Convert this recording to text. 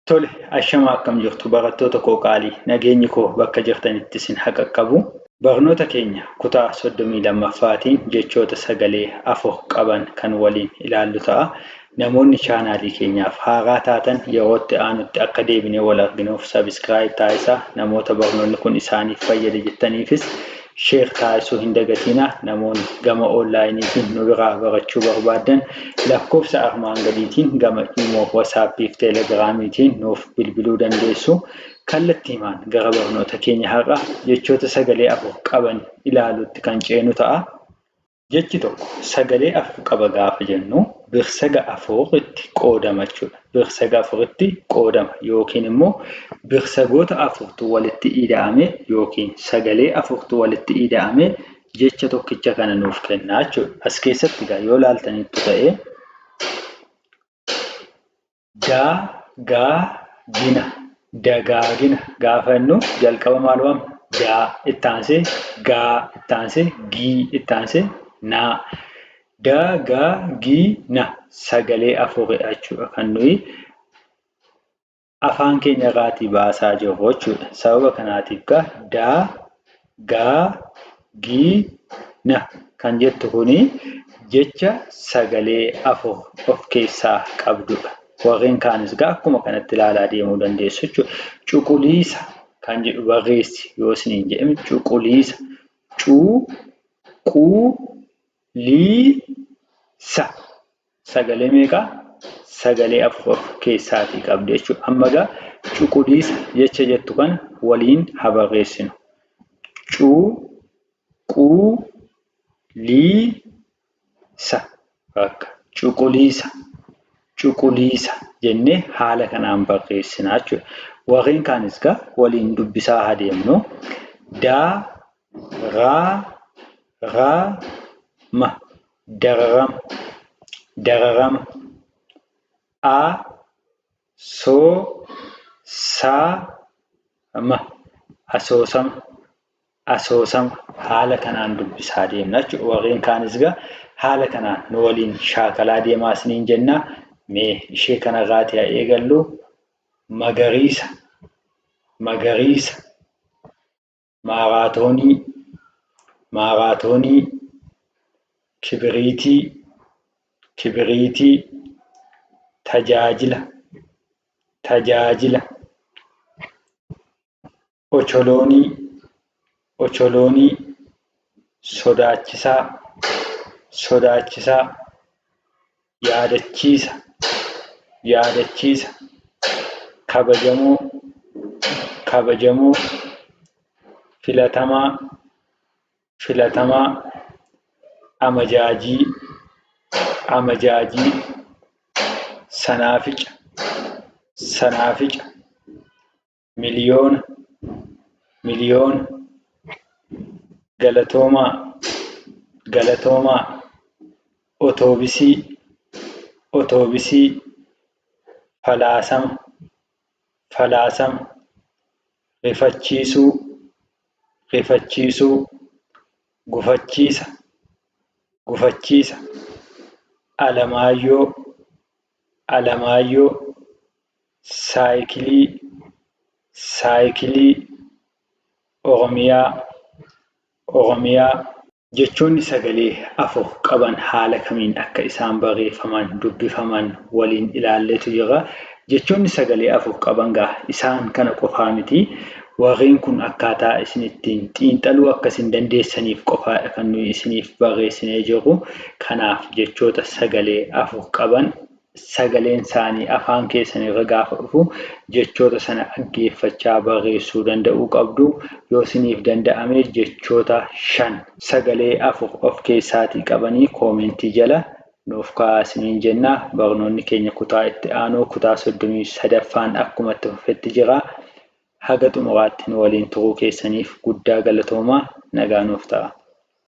Tole, ashama akkam jirtu barattoota koo qaalii, nageenyi koo bakka jirtanitti isin haa qaqqabu. Barnoota keenya kutaa 32ffaatiin jechoota sagalee 4 qaban kan waliin ilaallu ta'a. Namoonni chaanaalii keenyaaf haaraa taatan yeroo itti aanutti akka deebinee wal arginuuf subscribe taasisaa. Namoota barnoonni kun isaaniif fayyada jettaniifis share taasisuu hin dagatiinaa. Namoonni gama onlaayiniitiin nu biraa barachuu barbaaddan lakkoofsa armaan gadiitiin gama Imo, WhatsApp fi Telegiraamiitiin nuuf bilbiluu dandeessu. Kallattiimaan gara barnoota keenya har'a jechoota sagalee 4 qaban ilaaluutti kan ceenu ta'a. Jechi tokko sagalee 4 qaba gaafa jennu birsaga 4 tti qoodama jechuudha. Birsaga 4 tti qoodama yookiin immoo birsagoota 4tu walitti ida'ame yookiin sagalee 4tu walitti ida'ame jecha tokkicha kana nuuf kenna jechuudha. As keessatti egaa yoo ilaaltanittu ta'e daa gaa gina dagaagina gaafa jennu jalqaba maal waamna? Daa itti aansee gaa itti aansee gii itti aansee naa. Daa gaa gii na sagalee afuridha jechuudha kan nuyi afaan keenya irraatii baasaa jirru jechuudha. Sababa kanaatiif gaa daa gaa gii na kan jettu kuni jecha sagalee 4 of keessaa qabdudha. Warreen kaanis gaa akkuma kanatti ilaalaa deemuu dandeessu jechuudha. Cuquliisa kan jedhu barreessi yoo isiniin jedhame cuquliisa cuu quu lii sa Sagalee meeqa? Sagalee 4 of keessaatii qabdi jechuudha. Amma egaa cuquliisa jecha jettu kana waliin haa barreessinu. Cu, qu, lii, sa. Bakka cuquliisa, cuquliisa jennee haala kanaan barreessina jechuudha. Warreen kaanis egaa waliin dubbisaa haa deemnu. Daa, raa, raa, ma. Dararama dararama a soo saa ma asoosama asoosama haala kanaan dubbisaa deemna jechuudha. Warreen kaanis egaa haala kanaan nu waliin shaakalaa deemaa isiniin jenna. Mee ishee kanarraatii haa eegallu. Magariisa magariisa maaraatoonii maaraatoonii kibiriitii kibiriitii tajaajila tajaajila ocholoonii ocholoonii sodaachisaa sodaachisaa yaadachiisa yaadachiisa kabajamoo kabajamoo filatamaa filatamaa amajaajii amajaajii sanaafica sanaafica miliyoona miliyoona galatoomaa galatoomaa otoobisii otoobisii falaasama falaasama rifachiisuu rifachiisuu gufachiisa gufachiisa Alamaayyoo Alamaayyoo saayikilii saayikilii Oromiyaa Oromiyaa. Jechoonni sagalee 4 qaban haala kamiin akka isaan barreeffaman, dubbifaman waliin ilaalleetu jirra. Jechoonni sagalee 4 qaban gaa isaan kana qofaa miti. Warreen kun akkaataa isin ittiin xiinxaluu akka isin dandeessaniif qofaadha kan nuyi isiniif barreessinee jirru. Kanaaf jechoota sagalee 4 qaban sagaleen isaanii afaan keessan irra gaafa dhufu jechoota sana dhaggeeffachaa barreessuu danda'uu qabdu. Yoo isiniif danda'ame jechoota 5 sagalee 4 of keessaatii qabanii koomeentii jala nuuf kaa'aa isiniin jenna. Barnoonni keenya kutaa itti aanu kutaa 33ffaan akkuma itti fufetti jira. Haga xumuraatti nu waliin turuu keessaniif guddaa galatoomaa. Nagaa nuuf ta'aa.